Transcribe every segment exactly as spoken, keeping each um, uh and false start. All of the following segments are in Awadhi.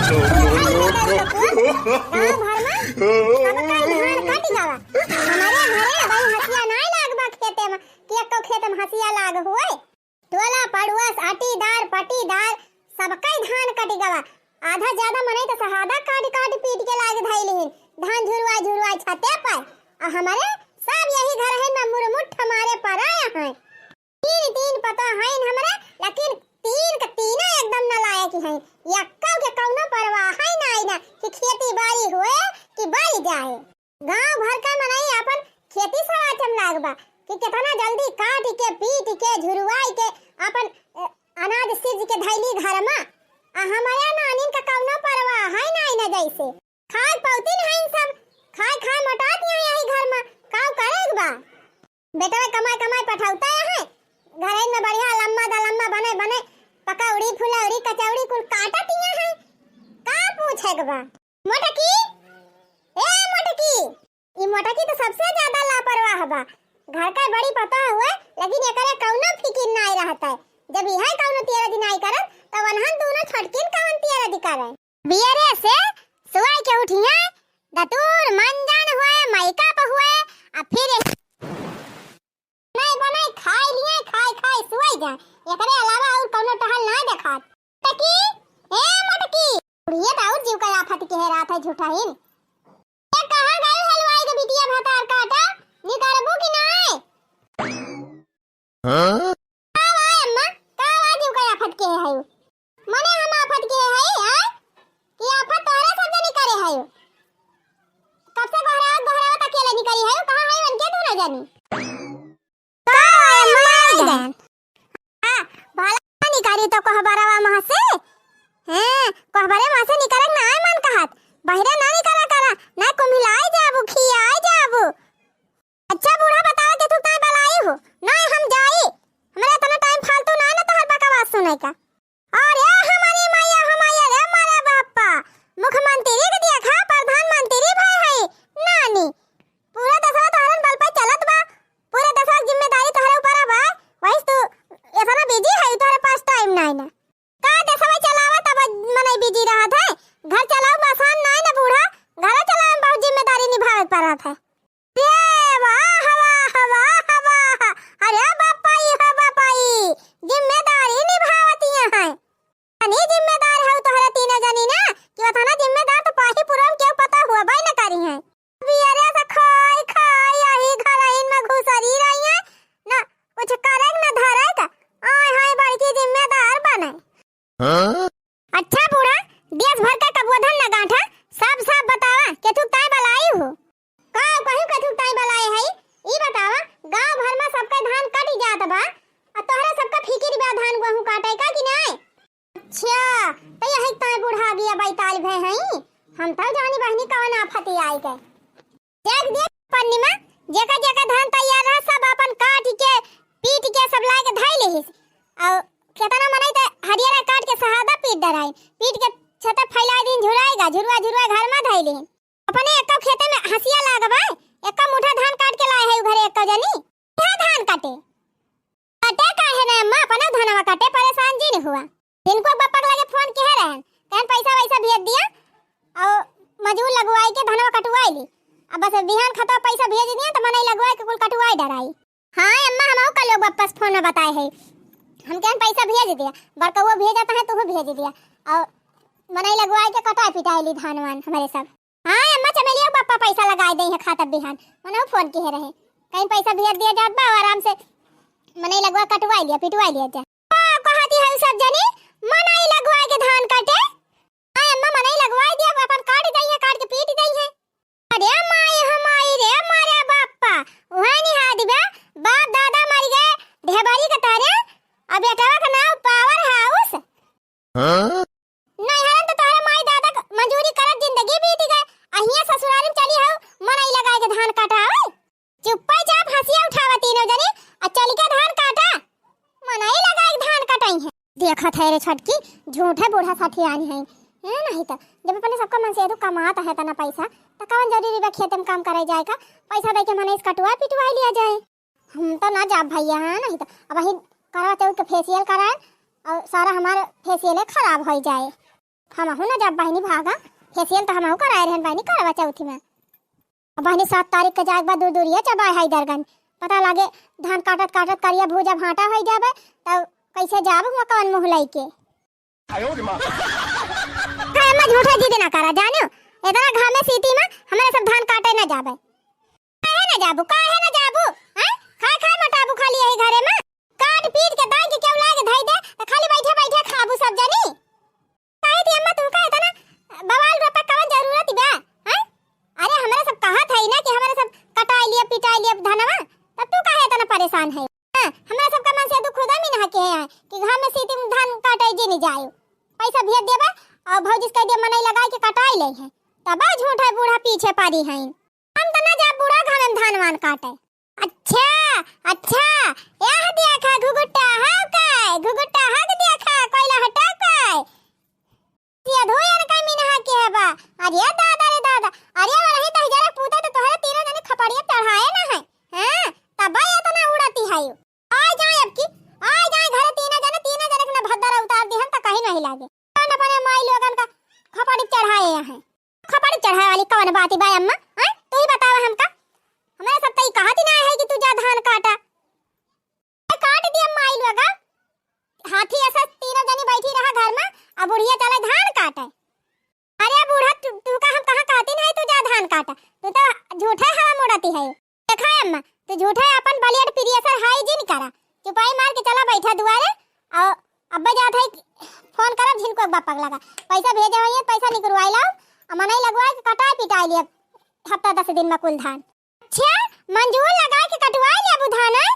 गाँव भर में सबका धान कट गवा। हमरे घरे अबही हसिया नाय लागबा खेते में, कि एक्को खेते में हसिया लाग होए। टोला पड़ोस, अटीदार, पटीदार, सबका धान कट गवा। आधा ज्यादा मनई तो सहादा काट काट पीट के लाग धइल हिन। धान झुरवाई झुरवाई छते पर। आ हमरे सब यही घर है में मुरमुट्ठ मारे पराया हैं। तीन, तीन पतोह हईन हमरे, लेकिन तीन के तीने एकदम नालायक हईन। यक्का के कौनो परवाह है नाई ना कि खेती बाड़ी होए कि बाड़ी जाए। गाँव भर का मनई आपन खेती सवाचम लाग बा कि केतना जल्दी काट के, पीट के, झुरवाई के आपन, अ, अनाज सिज के धैली घर मा। आ हमरे नानिन का कौनो परवाह है नाई ना जैसे। खाए पौतिन हईन सब, खाए खाए मोटात यहाँ यही घर मा, काउ करे के बा। बेटवा कमाए कमाए पठौता है, घरइन में बढ़िया लम्मा दलम्मा बने बने, पकौड़ी, फुलौड़ी, कचौड़ी कुल काटत यहाँ है। का पूछे के बा? मोटकी, ए मोटकी, ई मोटकी तो सबसे ज्यादा लापरवाह बा। घर का बड़ी पतोह हुए, लेकिन एकरे कौनो फिकिर नाई रहत है। जब यह कौनो तेरह दिन आई करत, तो वनहन दोनों छोटकिन कौन तेरह दिन करे? बियरे से सुआई के उठिया, दतूर मंजन हुए, मेकअप हुए, आ फिर यही बनाई बनाई खाई लिए, खाई खाई सुआई जा। एकरे अलावा और कौनो टहल ना देखात। टकी, ए मोटकी, बुढ़िया तो और जीव का आफत के है रात है झूठा ही। ए कहाँ गई हलवाई के बिटिया भतार काटा, निकरबू कि नाय? हाँ? का बा अम्मा, का बा जीव का आफत के है? मने हम आफत के हई, आय? कि आफत तोहरे सब जनी करे हई। कब से गोहरावत, गोहरावत अकेले निकरी हई, कहाँ हई उनके दोनों जनी? का है माई बहन? हाँ, भला निकरी तो कोहबरवा महाँ से? हैं, कोहबरे महाँ से निकरे के ना मन कहत। बहिरे ना निकरा करा, ना कुम्हिलाई जाबू, खियाई जाबू। अच्छा बूढ़ा बतावा के तू ताई बलाई हो। नहीं हम जाई। हमरा इतना टाइम फालतू ना ना तोहर बकवास सुने का। अरे हमारी मैया, हमारे रे मारा बापा। मुख्यमंत्री के देखा, प्रधानमंत्री भाई है। नानी, पूरा देशवा तोहरन बल पे चलत बा। पूरा देशवा के जिम्मेदारी तोहरे ऊपर बा। वही तू इतना बिजी है, तोहरे पास टाइम नहीं ना। का देशवा चलावत अब मनई बिजी रहत है। घर चलाओ आसान नहीं ना बूढ़ा। घर चलावे में बहुत जिम्मेदारी निभावे के पड़त है। ए, वाह, वाह, वाह, वाह। अरे बापाई, हो बापाई, जिम्मेदारी निभावतिया हैं। अनी जिम्मेदार हऊ तोहरे तीनों जनी ना, कि ओतना जिम्मेदार तो पाही पुरम केहू पता हुआ बाई न करी हैं। बियरे से खाई, खाई, यही घरइन में घुसरी रही हैं, ना कुछ करे के, ना धरे के। आय हाय बड़की जिम्मेदार बने। हाँ? अच्छा बूढ़ा, देश भर का कबुआ धन न गांठा, साफ साफ बतावा, केथुक ताई बलाई हो? का कहू केथुक ताई बलाई है? ई बतावा, गांव भर में सबका धान कट जात बा, आ तोहरा सबका फिकिर बा धान गेहूं काटे का कि नाय? अच्छा, तो यही ताई बूढ़ा गया बैताल भे हैं, हम तो जानी बहनी कवन आफत आई के। देख, देख, पन्नी मा जेका जेका धान तैयार रहा, सब आपन काट के, पीट के, सब लाए के धई लिहिस। और केतना मनई त हरियरा काट के सहादा पीट डराइन, पीट के छते फैलाए दिन, झुराएगा, झुरुआ, झुरुआ घर मा धई लिहिन। अपने एक्को खेते में हसिया लागबा, एक्को मुठा धान काट के लाए है उ घरे एक्को जनी। क्या धान काटे? कटे काहे ना अम्मा, अपना धनवा कटे, परेशान जिन हुआ। इनको बप्पा के लगे फोन किहे रहन, कहन पैसा वैसा भेज दिया, और मजूर लगवाई के धनवा कटवाई ली। अब बस बिहान खतवा पैसा भेज दिया तो मनई लगवाई के कुल कटवाई डराई। हाँ अम्मा, हम कल लोग बप्पा से फोन में बताए है, हम कहन पैसा भेज दिया, बड़कउओ भेजा तो है, तू भेज दिया, और मनई लगवाई के कटाई पिटाई ली धान वान हमारे सब। हाँ अम्मा, चमेलिया बप्पा पैसा लगाए दे है खाता बिहान, मनऊ फोन किहे रहे, कहीं पैसा भेज दिया जात बा, और आराम से मनई लगवा कटवाई लिया, पिटवाई लिया जा। ओ, कहती है सब जनी, मनई लगवा के धान काटे। हाँ अम्मा, मनई लगवाई दिया, अपन काट दई है, काट के पीट दई है। अरे माई, हमाई रे, मारे बापा, वही निहा दिबे, बाप दादा मर गए, ढेबरी के तारे, अब बेटवा का नाम पावर हाउस। हाँ? नैहरन तो तोहरे माई दादा क मजूरी करत जिंदगी बीत गए, आ हियां ससुरारी में चली हऊ, मनई लगाए के धान काटा, ओए। चुप्पा चाप हसिया उठावा तीनों जनी, आ चल के धान काटा, मनई लगाए के धान कटाई है। देखत है रे छोटकी, झूठे बूढ़ा साथी आनी है, हैं, नहीं तो जब अपने सबका मन से एदू कमात है तना पैसा, तो कवन जरूरी बा खेते में काम करे जाए का, पैसा दे के मनई से कटवा पिटवा लिया जाए। हम तो ना जाब भैया, हाँ, नहीं तो अब वही करवा चौथ के फेशियल कराए और सारा हमार फेशियल खराब हो जाए। हमहू ना जाब बहिनी भागा, facial त हमहू कराए रहन बहिनी करवा चौथी में। अब बहिनी सात तारीख के जाए के बाद दूर दूरिया चबाए है दरगन, पता लागे धान काटत काटत करिया भूजा भाटा होइ जाबे, तब कैसे जाब हुआ कवन मुँह लइके? अम्मा झूठा जिद ना करा जानियो, इतना घामे सीती में हमरे सब धान काटे ना जाबे। काहे ना जाबू, काहे ना जाबू? हैं? खाए खाए मोटाबू खाली यही घरे में। काट पीट के दाई के केहू लाए के धई दे, त खाली बैठे बैठे खाबू सब जनी। काहे थी अम्मा, तू काहे इतना बवाल रोपे, कवन जरूरत बा? हैं? अरे, हमरे सब कहत है ना कि हमरे सब कटाई लिया, पिटाई लिया धनवा, तब तू काहे इतना परेशान है? हाँ, हमरे सबका मन से दुख खुदा मिनहा के है कि घाम में सीती में धान काटे जी नहीं जाए, पैसा भेज देबे और भौजी से कह दे मनई लगाए के कटाई ले है, तब झूठा बूढ़ा पीछे पड़ी है। हम त ना जाब बूढ़ा घामे में धान वान काटे। अच्छा, अच्छा, यह देखा घुघुट्टा हव काय, घुघुट्टा हग देखा, कोइला हटा काय। ये धोयन का मिनहा के है बा। अरे दादा रे दादा, अरे वही तो जरा पूते तो तोहरे तीनों जने खपड़िया चढ़ाए ना है। हाँ, तब ये तो ना उड़ती है। आ जाए अब की, आ जाए घरे तीनों जने, तीनों जने के ना भद्दर उतार दिहन त कहीं नहीं लागे। कौन अपने माई लोगन का खपड़ी चढ़ाए यहाँ? खपड़ी चढ़ाए वाली कौन बात बा अम्मा? हैं? तू ही बतावा हमका। हमरे सब त ई कहत ही ना है कि तू जा धान काटा। ए, काट दिया माई लोगा। हाथी ऐसा तीनों जनी बैठी रहा घर में, अब बुढ़िया चले धान काटे। अरे बूढ़ा, तू, तू का हम कहाँ कहती नहीं तू जा धान काटा? तू तो झूठे हवा मोड़ती है। देखा अम्मा, तू झूठे अपन बलियट प्रियसर हाई जिन करा। चुपाई मार के चला बैठा दुआरे, और अब्बे जात है फोन करब झिनको बापक लगा। पैसा भेजे होइए, पैसा निकरवाई लाओ, आ मनई लगवाए के कटाई पिटाई लिया हफ्ता दस दिन में कुल धान। अच्छा, मंजूर लगा के कटवाई लेबू धान, हैं?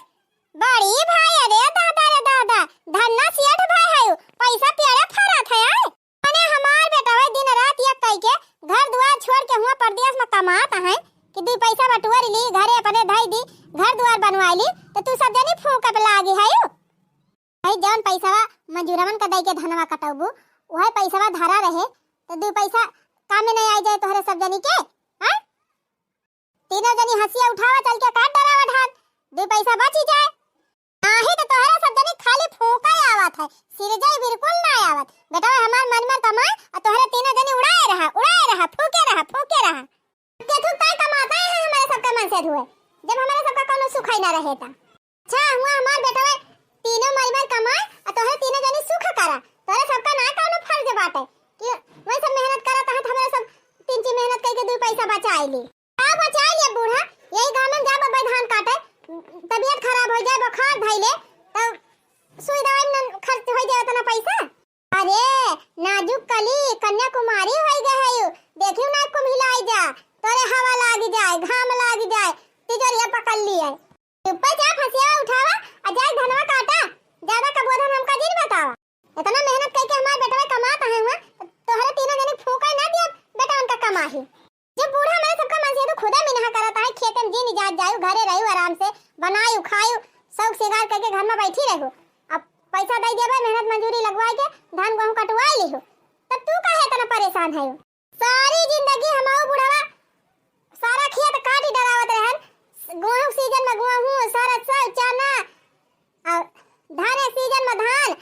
बड़ी भाई, अरे दादा रे दादा, धन्ना सेठ भाई है, पैसा पेड़े फरत है, आय? मने हमार बेटवा दिन रात एक कई के घर दुआर छोड़ के हुआ परदेस में कमात हैं कि दुई पैसा बटुअर ली, घरे अपने धई दी, घर दुआर बनवाई ली, तो तू सब जनी फूंक पे लागी है। भाई, जौन पैसवा मजूरवन का दई के धनवा कटौबू, वह पैसवा धरा रहे, तो दुई पैसा काम में नहीं आई जाए तोहरे सब जनी के, हैं? तीनों जनी हंसिया उठावा, चल के काट डरावा धान, दुई पैसा बची जाए। नाही तो तोहरे सब जनी खाली फूंका आवत है, सिरजाई बिल्कुल ना आवत। बेटवा हमार मन में कमाए, और तोहरे तीनों जनी उड़ाए रहा, उड़ाए रहा, फूंके रहा, फूंके रहा। के थूक ताई कमाता है हमारे सबका मन से धुए, जब हमारे सबका कौनो सुख ही ना रहे ता। अच्छा, हुआ हमार बेटवा तीनों मर मर कमाए, आ तोहरे तीनों जनी सुख करा। तोहरे सबका ना कौनो फर्ज बाटे कि वही सब मेहनत करा, तहत हमारे सब तीन ची मेहनत करके दू पैसा बचाए ली। का बचाए ले बूढ़ा? यही गाँव में जाब अब्बे धान काटे, तबीयत खराब हो जाए, बुखार धइले, तब सुई दवाई में खर्च हो जाए उतना पैसा। अरे, नाजुक कली, कन्याकुमारी होई गए है यू। देखियो ना कुम्हिलाई जा, तोरे हवा लाग जाए, घाम लाग जाए, तिजोरिया पकड़ लिए। चुप्पे चाप हंसिया उठावा, आ जाए धनवा काटा, ज्यादा कबोधन हमका जिन बतावा। इतना मेहनत करके हमार बेटवा कमात है हुआ, तो तोहरे तीनों जने फूंका ना दिया बेटा उनका कमाही। जब बूढ़ा हमारे सबका मन से तो खुदा मिनहा करत है, खेते में जिन जात जायु, घरे रहू आराम से, बनायु, खायु, शौक सिंगार करके घर में बैठी रहू। अब पैसा दे देबे, मेहनत मजूरी लगवाए के, धान गेहूं कटवाए लिहू, तब तू काहे इतना परेशान है? सारी जिंदगी हमाऊ बुढ़वा सारा खेत काटी डरावत रहन, गेहूं सीजन में गेहूं, सरसों, चना, और धाने सीजन में धान,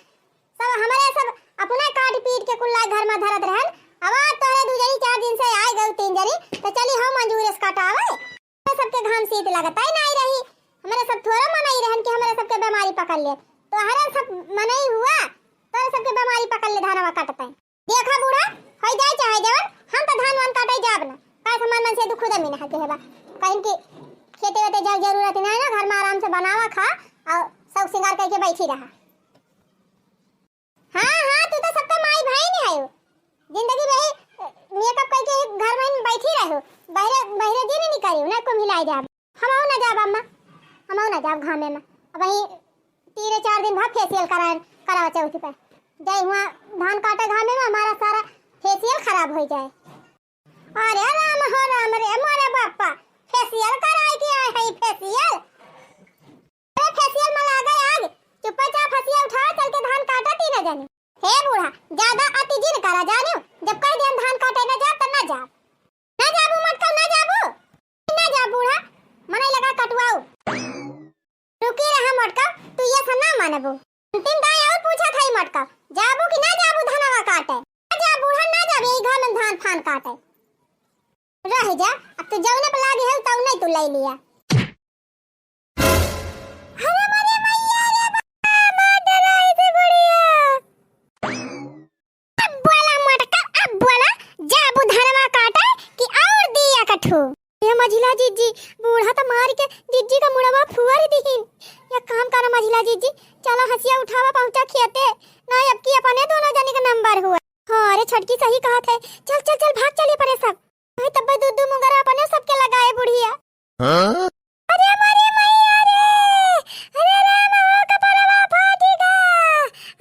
सब हमरे सब अपने काट पीट के कुल्ला घर में धरत रहन। अब आज तोहरे दू जनी चार दिन से आए गए तीन जनी, तो चली हम मंजूर से काटावे। हमरे सबके घाम शीत लगता ही नहीं रही, हमरे सब थोड़ा मनई रहन कि हमरे सबके बीमारी पकड़ ले, तोहरे सब मनई हुआ, तोहरे सबके बीमारी पकड़ ले धानवा काटते। देखा बूढ़ा, होई जाए चाहे जवन, हम तो धान वान काटे जाब ना। काहे से मन मन से दुख खुदे में ना हके हेबा। कहीं कि खेते वेते जाए जरूरत ही नहीं ना, घर में आराम से बनावा खा और शौक सिंगार करके बैठी रहा। हाँ, हाँ, तू तो सबका माई भाई नहीं आयो। जिंदगी में ही मेकअप करके ही घर में बैठी रहो। बहरे, बहरे जी नहीं करी, ना कुम्हिलाई जाब। हमहू ना जाब अम्मा, हमहू ना जाब घामे में। अब वही तीन चार दिन बाद फेशियल कराए, करावा चौथ पे। जाई हुआ धान काटे घामे में, हमारा सारा फेशियल खराब हो जाए। अरे राम हो राम रे, मोरे बापा, फेशियल कराए के आए है फेशियल। अरे फेशियल में लागे आग, चुप्पे चाप हंसिया उठा चल के धान काटा तीन जने। हे बूढ़ा, ज्यादा अति जिन करा जानियो, जब कह दिया धान काटे ना जा, तो ना जा। ना जाबू मटका, ना जाबू। ना जा बूढ़ा, मनई लगा कटवाऊ। रुकी रहा मटका, तू ये से ना मानबू। अंतिम दाई और पूछा था मटका, जाबू कि ना जाबू धनवा काटे? ना जा बूढ़ा, धान काटे। रह जा, अब तू जौने पे लागी है, तौने तू ले लिया। अरे मोरे मैया रे बाबा, मार डराई से बुढ़िया। अब बोला मोटका, अब बोला, जाबू धनवा काटे कि और दिया कठू? ए मझिला जीजी, बूढ़ा त मार के जीजी का मुड़वा फुअर दिहिन। एक काम करा मझिला जीजी, चला हंसिया उठावा, पहुंचा खेते, ना अब की अपने दोनों जने का नंबर हुआ। हाँ रे छोटकी, सही कहत है, चल चल चल, भाग चली परे सब। भाई तब्बे दू दू मुंगरा अपने सबके लगाए बुढ़िया। हाँ? अरे मोरे मैया रे, अरे राम हो कपरवा फाटी गा,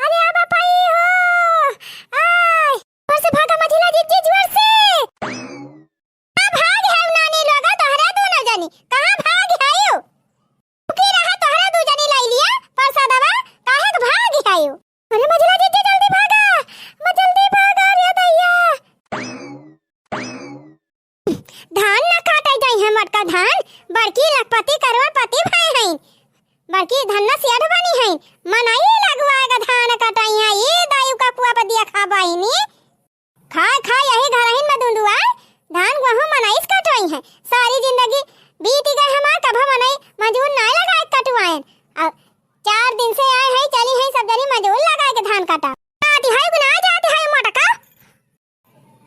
अरे अब पाई हो, आय, जोर से भागा मझिला जीजी, जोर से। कहाँ भाग है नानी लोगा, तोहरा दोनों जनी, कहाँ भाग है यू? रुकी रहा, तोहरा दू जनी लाई लिया, परसादवा, काहे के भाग है यू? अरे मझिला जीजी जल्दी भागा, म जल्दी भागा रे दैया। धान ना काटे जाई है मोटका धान, बड़की लखपति करोड़पति भय हैं, बड़की धन्ना सेठ बनी हैं, मनई लगवाएगा धान कटाई है, ये दायु का पुआ पर दिया खा बहिनी। खाए खाए यही घरहिन में धुंधुआए, धान गेहूं मनईस कटोई है। सारी जिंदगी बीत गए हमार, कभो मनई मजूर नाय लगाए कटवाएन। अब चार दिन से आए हैं, चली हैं सब जनी मजूर लगाए के धान काटा। जाती है कि ना जाती है मोटका?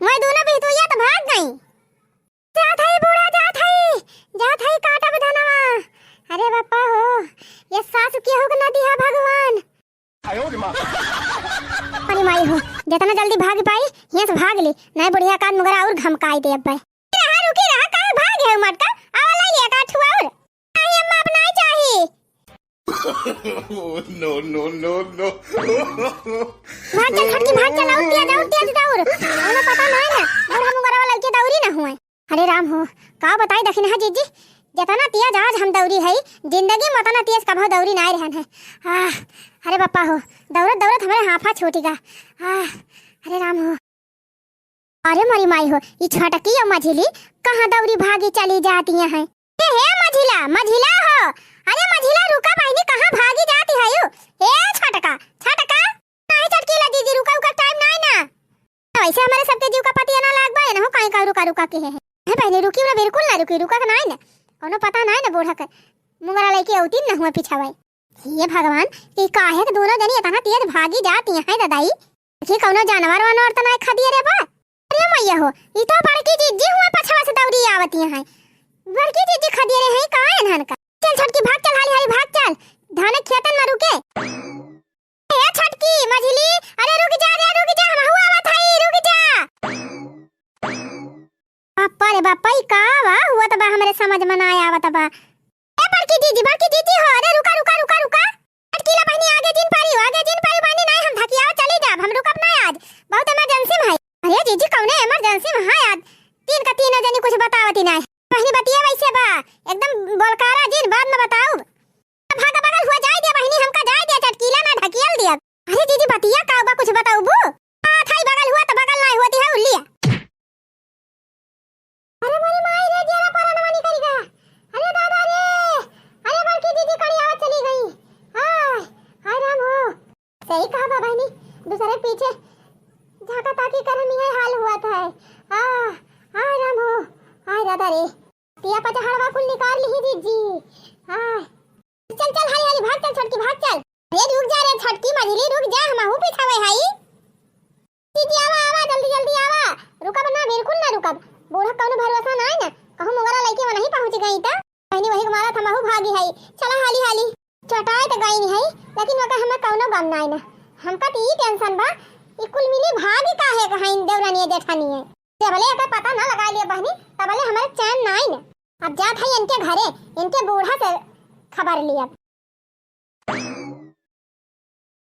मैं दोनों बिहतुइया तो भाग गई। जात है बूढ़ा, जात है, जात है काटब धनवा। अरे बापा हो, ये सासु केहू के ना दिहा भगवान। अरे माई हो, जितना जल्दी भाग पाई, हियां से भाग ली, नहीं बुढ़िया का मुगरा और घमकाई दे अब्बे। रहा, रुकी रहा, काहे भाग है मटका? आवा लाई लिया का ठुआ और। नहीं अम्मा, अब नहीं चाही। No, no, no, no। भाग चल छोटकी, भाग चल, और तेज, और तेज दौड़। उन्हें पता नहीं ना, बूढ़ा मुगरा वाला के दौरी ना हुए। अरे राम हो, का बताई दखिनहा जीजी, जितना तेज आज हम दौरी है, जिंदगी में उतना तेज कभो दौरी नाय रहन है। आह, अरे बापा हो, दौड़त दौड़त हमारे हाफा छूट गा। आह, अरे राम हो। अरे मोरी माई हो, ई छोटकी और मझिली कहाँ दौरी भागी चली जाती हैं? ए हे मझिला, मझिला हो, अरे मझिला रुका बहिनी, कहाँ भागी जाती है यू? ए छोटका, छोटका, नहीं छोटकी ला जीजी, रुका, रुका, टाइम नहीं ना। वैसे हमारे सबके जीव का पतिया ना लाग बा, एनहु काहे का रुका रुका के है। है बहनी, रुकी ना, बिल्कुल ना रुकी, रुका के नाई ना। कोनो पता नाई ना बूढ़ा के। मुंगरा लइके औती न हुआ पिछावे। हे भगवान, ई काहे के दोनों जनी इतना तेज भागी जाती हैं ददाई? देखी कौनो जानवर वानवर तो नाई खा दिए रे बा। अरे मैया हो, ई तो बड़की जीजी हुआ पछवा से दौड़ी आवती हैं। बड़की जीजी खा दिए रे हैं का एनहन का? चल छोटकी भाग चल, हाली हाली भाग चल। धान खेतन में रुके। ए छोटकी, मझिली, अरे रुक जा रे, रुक जा, हमहू आवत हई, रुक जा। बाप्पा रे बाप्पा, ई का बा हुआ त बा, हमरे समझ में ना आवत बा। ए बड़की जीजी, बड़की जीजी हो, अरे रुका, रुका, रुका, रुका। छोटकी ला बहिनी आगे जिन पारी, आगे जिन पारी बहिनी, नहीं हम धकियावा चली जाब, हम रुकब ना आज, बहुत इमरजेंसी में है। अरे जीजी कौने इमरजेंसी में है आज, तीन का तीनों जनी कुछ बतावती नहीं। बहिनी बतिया वैसे बा, एकदम बोलकारा जिन, बाद में बताऊ। भागा बगल हुआ जाए दे बहिनी, हमका जाए दे, चटकीला ना ढकियल दिया। अरे दीदी बतिया का बा, कुछ बताउबू? आ थाई बगल हुआ त बगल ना होती है उल्लिया। अरे मोरी माई रे, जेरा परानवा निकल गा। अरे दादा रे, अरे बड़की दीदी कड़ी आवत चली गई। हाय, हाय राम हो। सही कहा बा बहिनी, दूसरे पीछे झांका ताकी करे में यह हाल हुआ था। आ, हाय राम हो, हाय दादा रे। पिया पचहड़वा कुल निकाल लिही जीजी। हाँ। चल, चल, हाली, हाली, भाग चल, छोटकी, भाग चल। अरे, रुक जा रे, छोटकी मझिली, रुक जा, हमहू पिछावे हई। जीजी, आवा, आवा, जल्दी, जल्दी आवा। रुकब ना, बिल्कुल ना रुकब। बूढ़ा कौनो भरोसा नाय ना, कहूँ मुंगरा लइके वनही पहुँच गई त। बहिनी वही के मारा हमहू भागी हई। चला, हाली, हाली। चोटाए त गई हई, लेकिन ओकर हमें कौनो गम नाय ना। हमका त ई टेंशन बा, ई कुल मिली भागी काहे के हईन देवरानिया जेठानिया। जबले एकर पता ना लगा लिया बहनी, तबले हमारे चैन नाई न। अब जात है इनके घरे, इनके बूढ़ा से खबर लिया।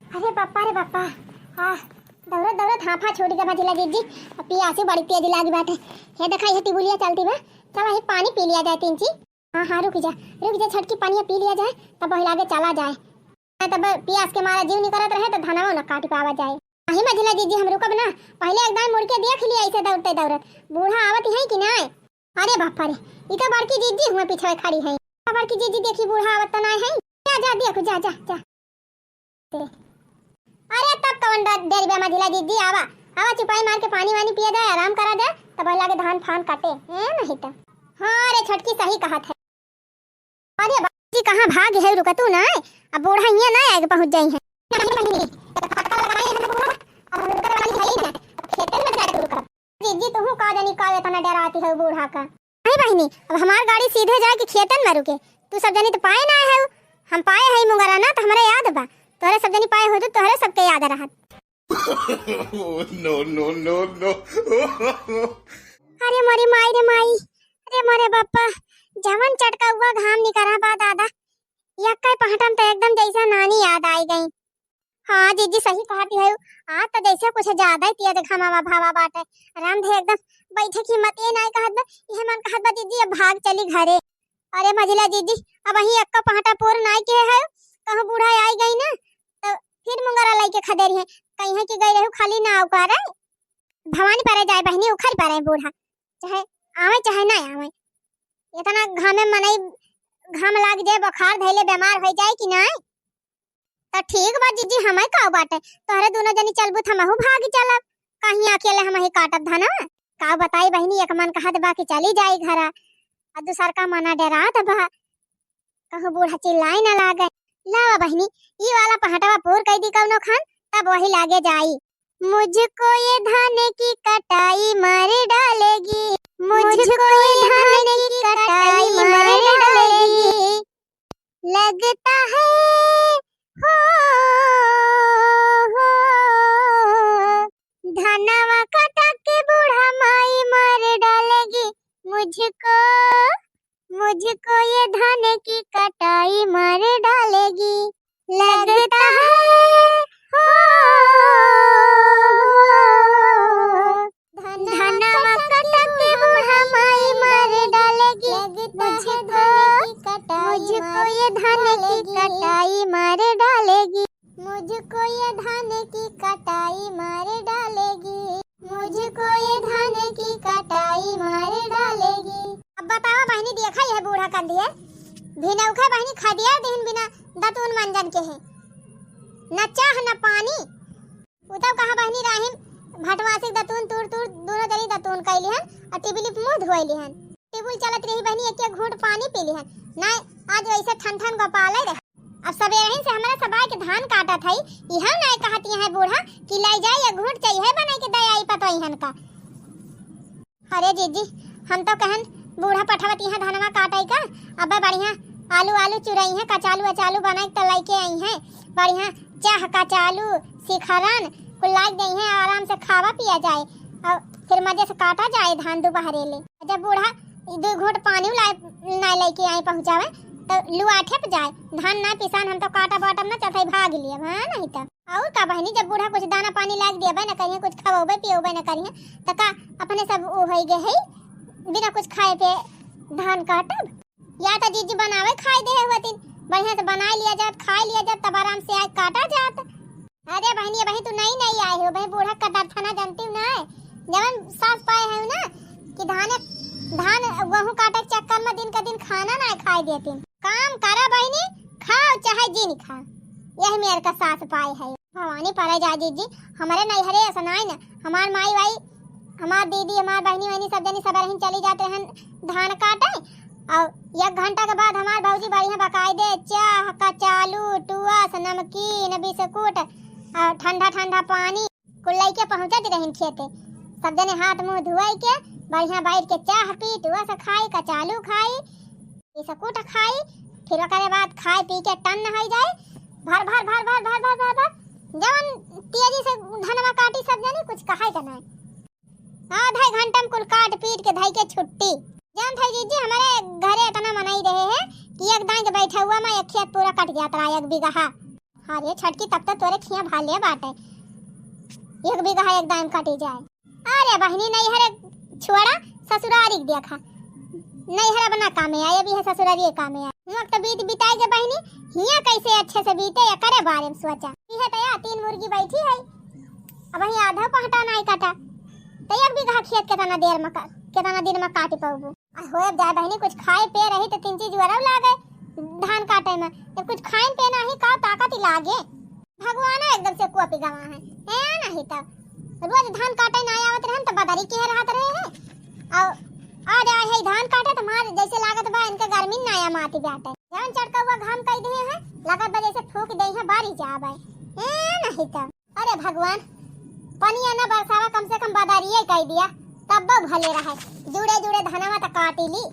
अरे बापा रे बापा, आ, दौड़त दौड़त हाफा छूट गया मझिला जीजी। अब पियासी बड़ी तेज लागी बाटे। हे देखा, ये टिबुलिया चलती बा, चला एक पानी पी लिया जाए तीन ची। हाँ, हाँ, रुक जा, रुक जा, छटकी पनिया पी लिया जाए, तब वही लागे चला जाए। तब पियास के मारा जीव निकरत रहे, तो धनवा न काट पावा जाए। अही मझिला जीजी, हम रुकब ना, पहले एक दाई मुड़ के देख लिया, ऐसे दौड़ते दौड़त बूढ़ा आवत है कि नाय। अरे बापा रे, ई तो बड़की जीजी हुआ पीछे खड़ी है। बड़की जीजी, देखी बूढ़ा आवत तो नाय है। जा, जा, देख, जा, जा, जा। अरे तब कवन डर, डर बे मझिला जीजी, आवा, आवा, चुपाई मार के पानी वानी पिया जाए, आराम करा जाए। तब लागे धान फान काटे, हैं, नहीं तो। हाँ रे छोटकी, सही कहत है। अरे बाबूजी, कहाँ भाग है, रुका तू ना, अब बूढ़ा हियाँ ना आए के पहुँच जाई है। नहीं बहिनी, तो फटका लगाई है ना बूढ़ा, अब रुके वाली है ही ना, अब खेते में जाके रुका। जीजी, तू का जानी का इतना डराती है बूढ़ा का। नहीं बहिनी, अब हमार गाड़ी सीधे जाए कि खेतन में रुके? तू सब जनी तो पाए ना आए है, हम पाए है मुंगरा ना, तो हमरा याद बा। तोहरे सब जनी पाए हो तो तोहरे सबके याद रहत। Oh, no, no, no, no। अरे मोरी माई रे माई, अरे मोरे बापा, जवन चटका हुआ घाम निकरा बा दादा, यक्का पहटन तो एकदम जैसा नानी याद आई गई। हाँ जीजी, सही कहती है, आज तो जैसे कुछ ज्यादा ही तेज घमावा भावा बाटे। रामधे एकदम बैठे की हिम्मत ये नाई कहत बा, यह मन कहत बा जीजी अब भाग चली घरे। अरे मझिला जीजी, अब वही अक्का पहाटा पोर नाई के है, कहूँ बूढ़ा आई गई ना, तो फिर मुंगरा लाई के खदेरी है, कहीं है कि गई रहू खाली ना उकारे। भवानी परे जाए बहिनी, उखर परे बूढ़ा, चाहे आवे चाहे ना आवे, इतना घामे मनई घाम लाग जाए, बुखार धैले बीमार हो जाए कि नाई। त ठीक बा जीजी, हमें का बाटे, तोहरे दोनों जनी चलबू त हमहू भाग चलब, कहीं अकेले हमही काटब धनवा। का बताई बहिनी, एक मन कहत बा कि चली जाई घरा, आ दूसर का मना डरात बा, कहूँ बूढ़ा चिल्लाई न लागे। लावा बहिनी, ई वाला पहटवा पूर कई दी कौनो खान, तब वही लागे जाई। मुझको ये धान की कटाई मार डालेगी, मुझको ये धान की कटाई मार डालेगी। लगता है हो, हो, धनवा काटा के बूढ़ा माई मार डालेगी। मुझको, मुझको ये धान की कटाई मार डालेगी। लगता है हो, धनवा काटा के बूढ़ा माई मार डालेगी। मुझको, मुझको ये धान की कटाई मार डालेगी। मुझको ये धान की कटाई मार डालेगी। मुझको ये धान की कटाई मार डालेगी। अब बतावा बहिनी, देखा यह बूढ़ा कंधिया, भिनौखा बहिनी खदिया दिहिन बिना दतून मंजन के है, न चाह न पानी। उ तब कहा बहिनी राहिन भटवासी दतून तूर तूर दोनों जनी दतून कई लिहन और टिबुली पे मुंह धोई लिहन। टिबुल चलत रही बहिनी, एक एक घूंट पानी पी लिहन। ना आज वैसे ठन ठन गोपाले रहे। अब सबेरहिन से हमरा सबाई के धान काटत हई, इहौ नाय कहत हैं बूढ़ा कि लै जाई एक घूंट चाय बनाई के दे आई पतोहियन का। अरे जीजी, हम तो कहन बूढ़ा पठवत इहाँ धनवा काटै का, अब्बै बढ़िया आलू आलू चुरइहैं, कचालू अचालू बनाई के तो लइके अइहैं, बढ़िया चाह कचालू सिखरन कुल लाइ देइहैं, आराम से खावा पिया जाए और फिर मजे से काटा जाए धान दुपहरे ले। जब बूढ़ा ई दुइ घूंट पानी लाए ना लइके आई पहुँचावे तो लुआ ठेप जाए, धान ना पिसान, हम तो काटब वाटब ना, चलत हई भाग लिए, हाँ नहीं तो। और का बहिनी, जब बूढ़ा कुछ दाना पानी लाग देबे न करिहैं, कुछ खवौबे पियौबे न करिहैं, त का अपने सब उ होइ गए है, बिना कुछ खाए पे धान काटब? या त जीजी बनावे खाए दे होतिन, बढ़िया से बनाए लिया जात, खाए लिया जात, तब आराम से आए काटा जात। अरे बहिनी, अबही तू नई नई आई हो, अबही बूढ़ा का दरथना जानती हूँ ना, जवन सास पाए है ना कि धान, धान गेहूं काटे के चक्कर में दिन का दिन खाना ना खाए देतिन। काम करा बहिनी, खाओ चाहे जिन खा, यही मेर का सास पाए है। भवानी परे जा जीजी, हमरे नैहरे ऐसा नाई न, हमार माई वाई, हमार दीदी, हमार बहिनी वहिनी सब जनी सबेरहिन चली जात रहन धान काटे, और एक घंटा के बाद हमार भौजी बढ़िया बकायदे चाह, कचालू, टुअस, नमकीन, बिस्कुट और ठंडा ठंडा पानी कुल लइके पहुँचत रहिन खेते। सब जने हाथ मुँह धुआई के बढ़िया बैठ के चाह पी, टुअस खाई, कचालू खाई, बिस्कुट खाई, फिर ओकरे बाद खाए पी के टन्न होइ जाए, भर भर भर भर भर भर भर भर जवन तेजी से धनवा काटी सब जनी, कुछ कहाई के नाई। आधा घंटा में कुल काट पीट के धई के छुट्टी। जानत है जीजी, हमरे घरे इतना मनई रहे है कि एक दाई के बैठउआ में एक खेत पूरा कट जात रहा, एक बीघा। अरे छटकी, तब तो तोरे खिया भाले बाटे, एक बीघा एक दाई में कटी जाए। अरे बहिनी, नैहरे छोड़ा, ससुरारी के देखा। नैहर अब ना कामे आए, अबही ससुरारी कामे आए। हुआं तो बीत बिताए के बहिनी, हियां कैसे अच्छे से बीते, एकरे बारे में सोचा। इहे तो या तीन मुर्गी बैठी है, अबही आधा पहटा नाई काटा, तो एक बीघा खेत कितना देर में का-, कितना दिन में काट पाबू? आ होए जाए बहिनी, कुछ खाए पे रही तो तीन चीज वरव लागे धान काटे में, जब कुछ खाए पे नाही का ताकत ही लागे। भगवान एकदम से कुआ पिगावा है, ए नाही तो रोज धान काटे ना आवत रहन तो बदरी के रहत रहे है। अरे जैसे लागत बा इनके गर्मी नाया माती बाटे। जवन चटकौआ घाम कई दिहे हैं, लागत बा जैसे फूंक दे हैं, बारी जाबे। ए नहीं तो। अरे भगवान, पनिया ना बरसावा, कम से कम बदरिये कई दिया, तब भले रहे। जुड़े जुड़े धनवा त काटी ली।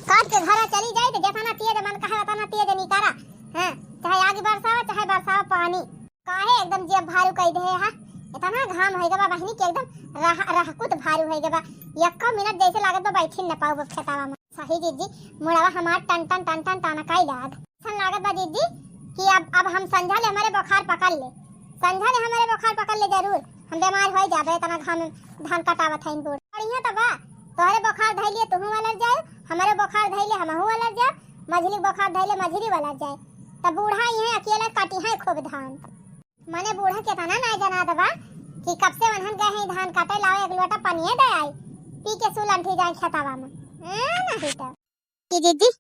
काट के घरा चली जाई तो जितना तेज मन कहे उतना तेज निकारा। हाँ, चाहे आगे बरसावा, चाहे बरसावा पानी। काहे एकदम जेब भारू कई दे है? इतना घाम होई गवा बहिनी कि एकदम रह-, रहकुत भारू होई गवा। यक्का मिनट जैसे लागत बा बैठी न पाऊ खेतावा में। सही जीजी, मुड़वा हमार टन टन टन टन टन काई लाग। ऐसन लागत बा जीजी कि अब, अब हम संझा ले हमारे बुखार पकड़ ले, संझा ले हमारे बुखार पकड़ ले जरूर। हम बीमार होई जाबे, इतना घाम में धान कटावत है इन बूढ़। बढ़िया तो बा, तोहरे बुखार धइले तुहू वाला जाए, हमारे बुखार धइले हमहू वाला जाए, मझली बुखार धइले मझली वाला जाए। तब बूढ़ा इहे अकेला काटी है खूब धान। मने बूढ़ा केतना नाय जनात बा कि कब से वनहन गए हैं धान काटे, लावे एक लोटा पनिये दे आई, पी के सुलंठी जाए खेतावा में। ए, नहीं तो। कि जीजी,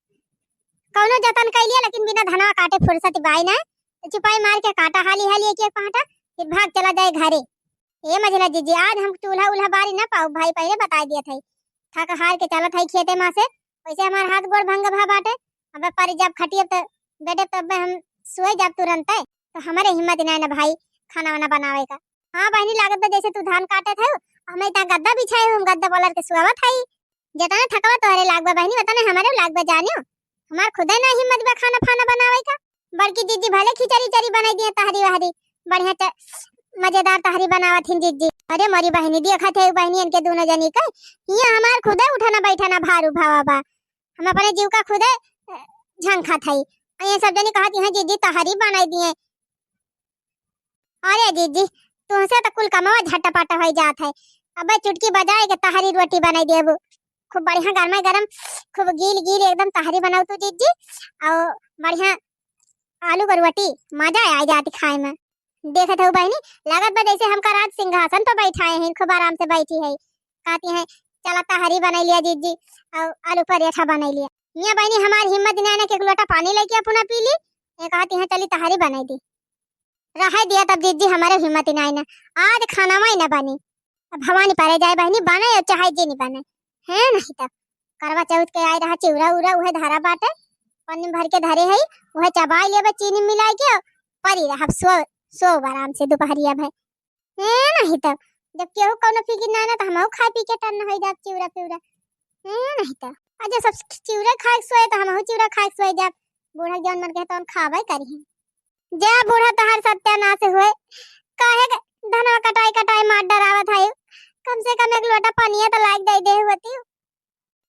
कौनो जतन कइ लिया, लेकिन बिना धनवा काटे फुर्सत बाई ना। तो चुपाई मार के काटा हाली हाली एक एक पाटा, फिर भाग चला जाए घरे। ए मझला जीजी, आज हम चूल्हा उल्हा बारी ना पाऊ भाई, पहले बताई दिया था। थक हार के चलत है खेते मा से, वैसे हमार हाथ गोड़ भंग भा बाटे। अब पर जब खटिए तो बेडे तब हम सोए जाब तुरंते। तो हमारे हिम्मत नहीं ना भाई खाना वाना बनावे का। हाँ बहिनी, लागत बा जैसे तू धान काटत है, हमें इतना गद्दा बिछाए हो, हम गद्दा पलर के सुआवत है। जितना थकवा तोहरे लाग बा बहिनी, उतने हमारे लाग बा जानियो। हमार खुदे ना हिम्मत बा खाना फाना बनावे का। बड़की जीजी भले खिचड़ी चरी बनाई दिए तहरी वहरी, बढ़िया च-, मजेदार तहरी बनावत हिन जीजी। अरे मोरी बहिनी, देखत है बहिनी इनके दोनों जनी के, ये हमार खुदे उठना बैठना भारू भावा बा। हम अपने जीव का खुदे, अ, झंखत हई। आ ये सब जनी कहत हैं, "जीजी, तहरी बनाई दिए।" अरे जीजी, तुहसे तो कुल कमवा झटपट होई जात है। अबे चुटकी बजाए के तहरी रोटी बनाई देबू। खूब बढ़िया गरमे गरम, खूब गील गील एकदम तहरी बनाऊ तू जीजी। और बढ़िया आलू का रोटी, मजा आ जाती खाए में। देखत हऊ बहिनी, लागत बा जैसे हमका राज सिंहासन पर बैठाए हैं, खूब आराम से बैठी है। कहती हैं, "चला तहरी बनाई लिया जीजी, और आलू परेठा बनाई लिया।" मियाँ बहिनी हमारी हिम्मत नहीं ना कि एक लोटा पानी लेके अपना पी ली। ये कहती हैं, "चली तहरी बनाई दी।" रहे दिया तब जीजी हमारे हिम्मत नहीं ना, आज खाना में ना बनी। अब भवानी परे जाए बहिनी, बने और चाहे जे नहीं बने, है नहीं तो। करवा चौथ के आए रहा चिउरा उरा, उहे धरा बाटे, पन्नी में भर के धरे है, उहे चबाई लेबे चीनी मिलाई के, परी रहा, अब सो, सो आराम से दोपहरिया भर। है नहीं तो, जब केहू कौनो फिकिर ना ना तो हमहू खाए पी के टन होई जाब चिउरा पिउरा। है नहीं तो, और जब सब चिउरा खाए के सोए तो हमहू चिउरा खाए के सोए जाब। बूढ़ा जौन मन कहे तौन खाबे करी। जा बूढ़ा तहार सत्यानाश हुए, काहे के धनवा कटाई कटाई मार डरावत है, कम से कम एक लोटा पनिया तो लाग दे दे होती।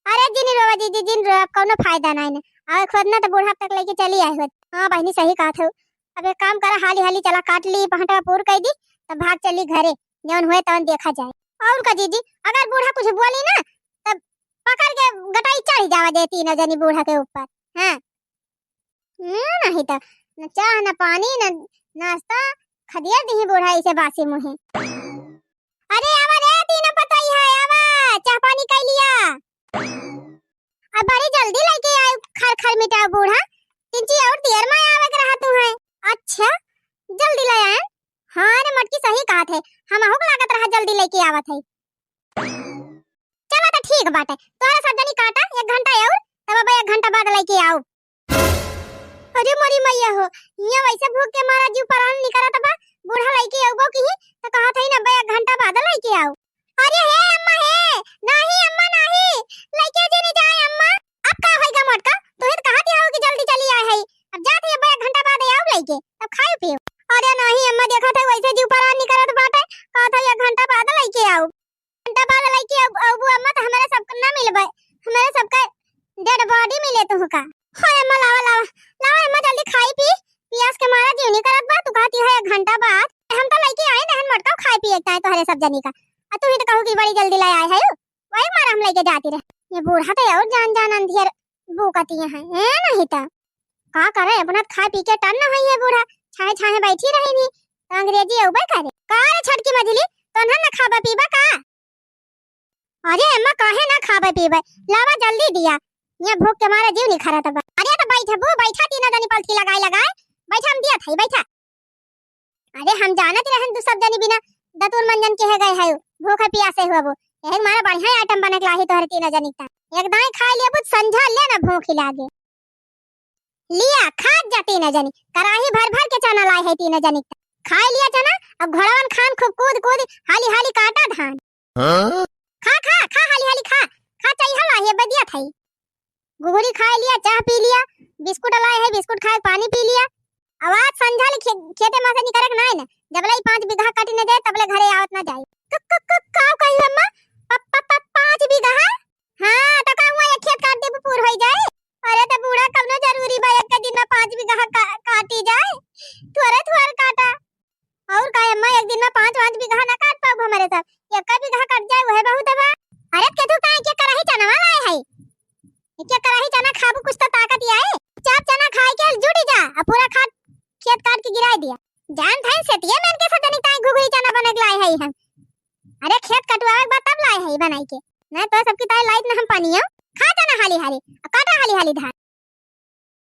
अरे जिन रोवा जीजी, जिन रोवा, अब कौनो फायदा नहीं ने। अब खोदना तो बूढ़ा तक लेके चली आए होत। हाँ बहिनी, सही कहत हो। अब एक काम करा, हाली हाली चला काट ली, पहटा पूर कई दी, तब भाग चली घरे, जौन हुए तौन देखा जाए। और का जीजी, अगर बूढ़ा कुछ बोली ना, तब पकड़ के गटाई चढ़ जावा दे तीनों जनी बूढ़ा के ऊपर। हाँ। ना, नहीं तो, न चाह, न पानी, न नाश्ता, खदिया दिही बूढ़ा इसे बासी मुहे। अरे आवा रे, तीनों पतोहिया, आवा, चाह पानी कई लिया। अब बड़ी जल्दी लेके आए खर खर मिटाओ बूढ़ा, तिनची और देर में आवे के रहा तू है। अच्छा, जल्दी ले आए। हाँ रे मटकी, सही कहत है, हमहू के लागत रहा जल्दी लेके आवत है। चला तो ठीक बाटे, तोहरा सब जनी काटा एक घंटा और, तब अब एक घंटा बाद लेके आओ। अरे मोरी मैया हो, हियां वैसे भूख के मारा जीव परान निकरत बा, बूढ़ा लइके अउबो किही, त कहत हई ना, "बे, एक घंटा बाद लइके आओ।" अरे हे अम्मा हे, नाही अम्मा नाही, लइके जे नहीं जाए अम्मा। अब का होइगा मोटका, तू ही त कहत हऊ कि जल्दी चली आए हई, अब जात हई, "बे, एक घंटा बाद आओ लइके, तब खाए पियो।" अरे नाही अम्मा, देखत हई वैसे जीव परान निकरत बाटे, कहत हई, "एक घंटा बाद लइके आओ।" घंटा बाद लइके अब, अब अम्मा तो हमारे सबके ना मिलबे, हमारे सबके डेड बॉडी मिले तुहका। हाँ अम्मा, लावा, लावा, लावा अम्मा, जल्दी खाई पी, पियास के मारा जीव नहीं करत बा। तू कहती है एक घंटा बाद, हम तो लइके आए रहन मोटका खाए पिए के ताई तोहरे सब जनी का, आ तू ही तो कहू कि बड़ी जल्दी ले आए है, वही मारा हम लइके जाती रहे। ये बूढ़ा तो और जान जान अंधियर भूकती है, हैं नहीं तो। का करे, अपना खाए पी के टन न होई है बूढ़ा, छाहे छाहे बैठी रही नहीं, तो अंग्रेजी अउबे करे। का रे छटकी मझली, तोन्हन न खाबा पीबा का? अरे अम्मा, काहे ना खाबे पीबे, लावा जल्दी दिया, ये भूख के मारे जीव नहीं खरत बा। अरे तो बैठबू, बैठा तीनों जनी पलथी लगाए लगाए, बैठा हम दिया थाई, बैठा। अरे हम जानत रहन तू सब जनी बिना दतुर मंजन के है गए है, भूखे पियासे हुआ वो। एक मारा बढ़िया item बने के लाही तोहरे तीन जनी का। एक दाई खाई लिया बुत संझा ले ना भूख ही लागे। लिया खात जा तीन जनी, कराही भर भर के चना लाए है तीन जनी का। खाई लिया चना, अब घोड़वन खान खूब कूद कूद हाली हाली काटा धान। हाँ? खा खा खा हाली हाली खा, खा चाहिए लाही बदिया थाई। घुघुरी खाए लिया, चाह पी लिया, बिस्कुट लाए है, बिस्कुट खाए, पानी पी लिया। अब आज संझा ले खे-, खेते में से निकरे के नाई न, जबले ई पाँच बीघा कटी न जाए, तबले घरे आवत न जाए। क-, क-, क-, का कही अम्मा? प-, प-, प-, पाँच बीघा? हाँ, तो का हुआ, एक खेत काट देबू, पूर होई जाए? अरे, तो बूढ़ा कवनो जरूरी बा, एक दिन में पाँच बीघा का-, काटी जाए? थोरे थोरे काटा। और का अम्मा, एक दिन में पाँच, पाँच बीघा ना काट पाउब हमरे सब, एक बीघा कट जाए, वह बहुत बा। अरे, केथू का एक कराही चनवा लाए है, एक कराही चना खाबू, कुछ तो ताकत आए। चाप चना खाए के जुटी जा, अब पूरा खाट, खेत काट के गिराए दिया। जान थाई सेतिये में इनके सब जनी ताई घुघुरी चना बने के लाए है हम। अरे, खेत कटवावे के बाद तब लाए है बनाई के, नहीं तो सबकी ताई लाइत ना हम पानी हो। खा चना हाली हाली, काटा हाली हाली धान।